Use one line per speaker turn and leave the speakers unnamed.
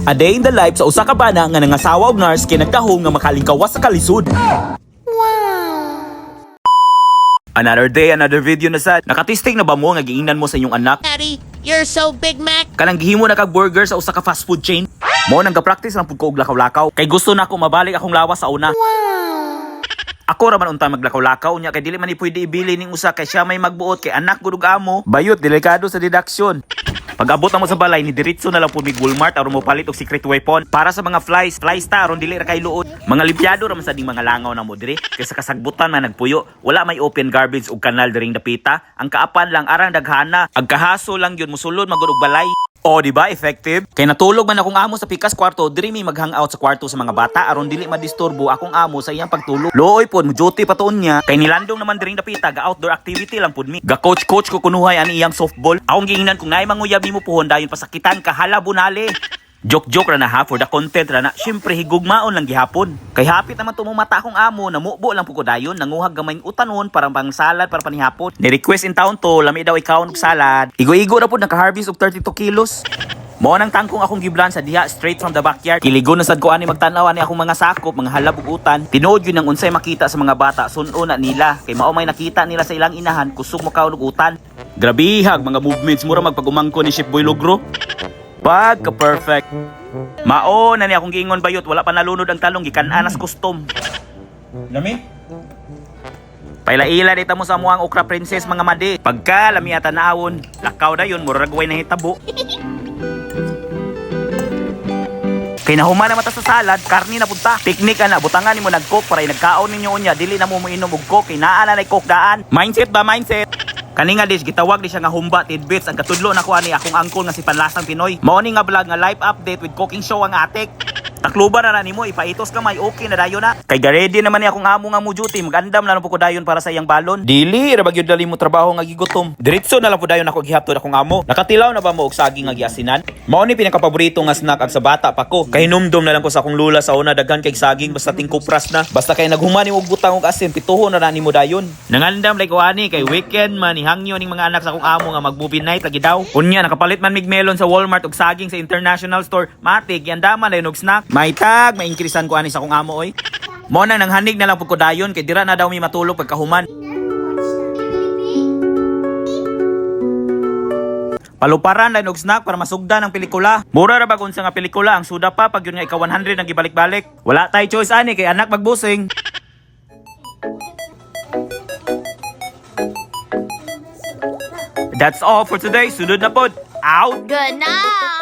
A day in the life sa usa ka bana nga nangasawa og nurse kay nagtahom nga makalingkawas sa kalisod. Another day, another video na sad. Nakatisting na ba mo nga giingnan mo sa inyong anak?
Daddy, you're so Big Mac.
Kanang gihimo na kag burger sa usa ka fast food chain? Mo nang ga-practice lang pud ko og lakaw-lakaw. Kay gusto na ako mabalik akong lawas sa una. Ako ra man unta maglakaw-lakaw nya kay dili man ni pwede ibili ning usa kay siya may magbuot kay anak gud og amo. Bayot, delikado sa deduction. Pag-abot na mo sa balay ni diretso na lang pud mig Walmart aron mopalit og secret weapon para sa mga flies. Flies ta aron dili ra kay luod. Mga limpyado ra man sa ding mga langaw na mo diri kaysa kasagbutan man nagpuyo. Wala may open garbage ug kanal diring dapita. Ang kaapan lang arang daghana. Ang kahaso lang yun musulod magud og balay. O, di ba? Effective. Kay natulog man akong amo sa pikas kwarto, diri mi mag-hangout sa kwarto sa mga bata aron dili madisturbo akong amo sa iyang pagtulog. Looy pod mo duty pa tuon niya. Kay nilandong naman diring dapita, ga outdoor activity lang pud mi. Ga coach coach ko kunuhay ani iyang softball. Akong giingnan kung naay manguyab nimo puhon dayon pasakitan ka, hala bunali. Joke joke ra na ha, for the content ra na. Syempre higugmaon lang gihapon. Kay hapit naman tumumata akong amo, namubo lang pud ko dayon, nanguhag gamay utanon para pang salad para panihapon. Ni request in town to, lami daw ikaw og salad. Igo-igo ra pud naka-harvest og 32 kilos. Mao nang tangkong akong giblan sa diha straight from the backyard. Kiligo na sad ko ani magtan-aw ani akong mga sakop, mga halab ug utan. Tinuod yun ang unsay makita sa mga bata, sun-o na nila. Kay mao may nakita nila sa ilang inahan, kusog mo kaon og utan. Grabihag mga movements, mura magpagumangko ni Chef Boy Logro. Pagka perfect. Mao na ni akong giingon bayot, wala pa nalunod ang talong gikan anas custom.
Lami?
Paila-ila dita mo sa amuang okra princess, mga madi. Pagka lami ata naawon, lakaw dayon murag way nahitabo. Kay nahuman na mata sa salad, karni na punta. Teknik ana, butangan nimo nag-coke para nagkaon ninyo unya, dili na mo moinom og coke kay naa na nay coke daan. Mindset ba, mindset? Kani nga dish gitawag di siya nga humba tidbits. Ang katudlo nako ani akong angkol nga si Panlasang Pinoy. Mao ni nga vlog nga live update with cooking show ang atik. Takluban na na nimo, ipaitos kamay, okay na dayon na. Kay ga-ready naman ni akong amo nga mo duty, magandam na lang po ko dayon para sa iyang balon. Dili ra ba gyud dali mo trabaho nga gigutom. Diretso na lang po dayon ako gihaptod akong amo. Nakatilaw na ba mo og saging nga giasinan? Mao ni pinakapaborito nga snack ag sa bata pa ko. Kahinumdom na lang ko sa akong lula sa una, daghan kay saging basta tingkupras na. Basta kay naghuman nimo og butang og asin, pituho na na nimo dayon. Nangandam like ko ani kay weekend man hangyo ning mga anak sa akong amo nga mag movie night lagi daw. Unya nakapalit man mig melon sa Walmart ug saging sa international store. Matik giandaman dayon og snack. May tag, mainkrisan ko ani sa akong amo oy. Mo nang nanghanig na lang pud ko dayon kay dira na daw mi matulog pagkahuman. Paluparan lang og snack para masugdan ang pelikula. Mura ra bag unsa nga pelikula ang suda pa pag yun nga ika 100 ang gibalik-balik. Wala tay choice ani kay anak magbusing. That's all for today. Sunod na pod. Out!
Good night.